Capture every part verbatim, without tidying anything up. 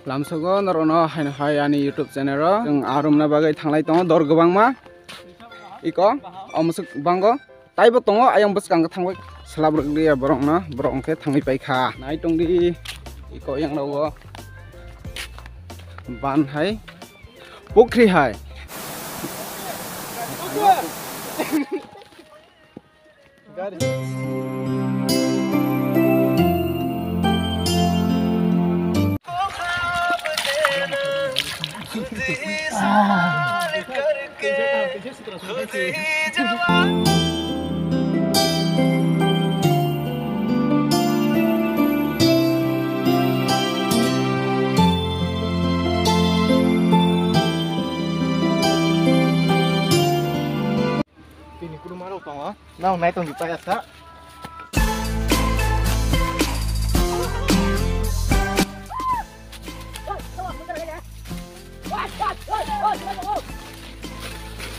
Lamsogo norokno haino hai ani YouTube channel o chwng arumna bagwi thanglai tongo dor kwbangma. Iko o musuk bango taibo tongo, ayang bwskango thangwi selap rwkliya borokno, borok hwnkhe thangwi paikha. Nai tongdi iko yang rogo ban hai, pukhri hai. Bini kuruma rok tongo. Nang nai tong di paya sa.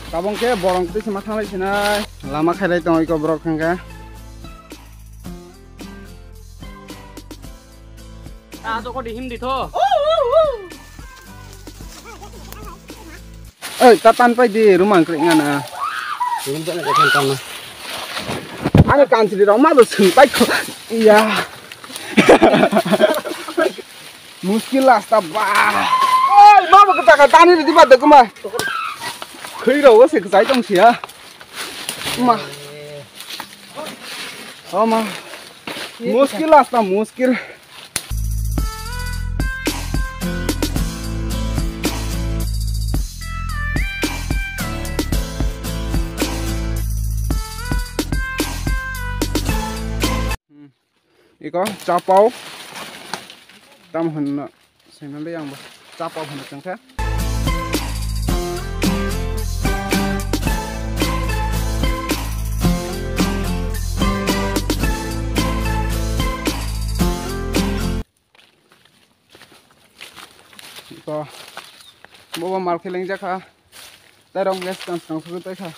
Tabong khe borong twi se ma thanglai sinai. Lama khailai tongo iko borok hwnkhe. Ah, to ko di him di tho. Oi, ta tan pai di, rumang kri ngana. Ani kanchili rok ma do sung pai kho. Iya. Muskil rasta ba. Oi, ma bo kata ka tani di ba de kuma. Khoi ro se sai tong sia. Ma. Oh ma. Muskil rasta muskil. Iko chapao tam hwnna sengna le ang bo chapao hwnna chengkha. Iko bobo mal khe lengjak kha. Tei rong gas kan skang sugwi tei kha.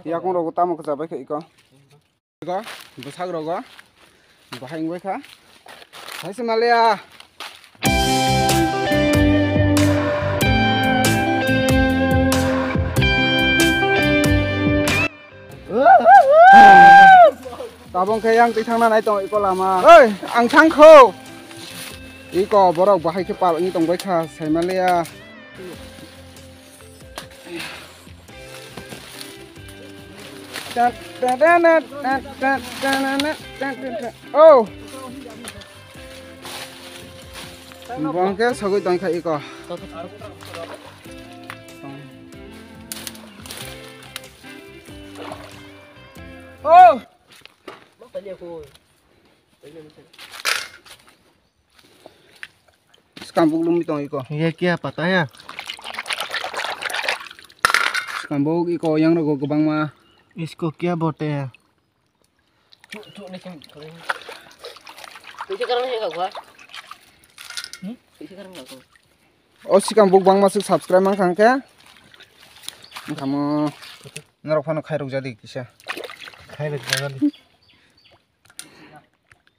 Yakung rogo tamo khe chabai kha iko. Iko bwsak rogo bahai wngbai kha. Hai se maliya. Tabong khe yang twi thangna nai tong iko lama. Oi, ang thang kho. Iko borok bahai khe pal wngwi tong bai kha, sai maliya. Oh. Bong khe sogwi tong kha iko. Oh. Skambuk lumi tong iko. Ye kya pata ya? Skambuk iko yang rogo kwbangma. Isko kya bote ya? Kaisa karan hai kha. Hmm? Kaisa karan kha. O sikang buk bangma suk subscribe man khang khe. Wngkhamo norok phano khairok jadi kisa. Khairok jadi.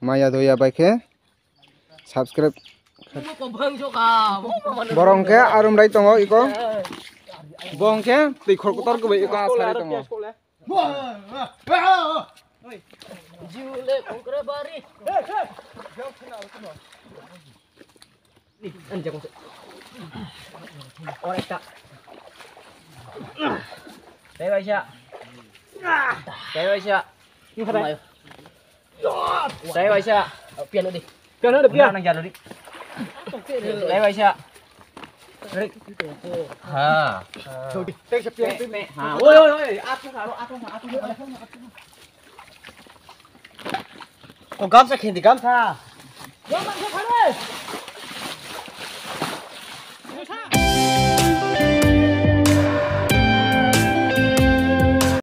Maya doya bai khe subscribe. Borong khe arum rai tongo iko. Bong khe twi khor kotor kwbai iko asari tongo. Jiu le kongkre bari. Ni, ani jakong se. Ora ekta. Tei bai sa. Tei bai sa. Ni khatai. Tei bai sa. Piano di. Piano di, piano. Nang jalo di. Tei bai sa. Ha. Tei sa piano. Ha. Oi, oi, oi. Atu sa, atu sa, atu sa. Ko gamsa khendi gamsa.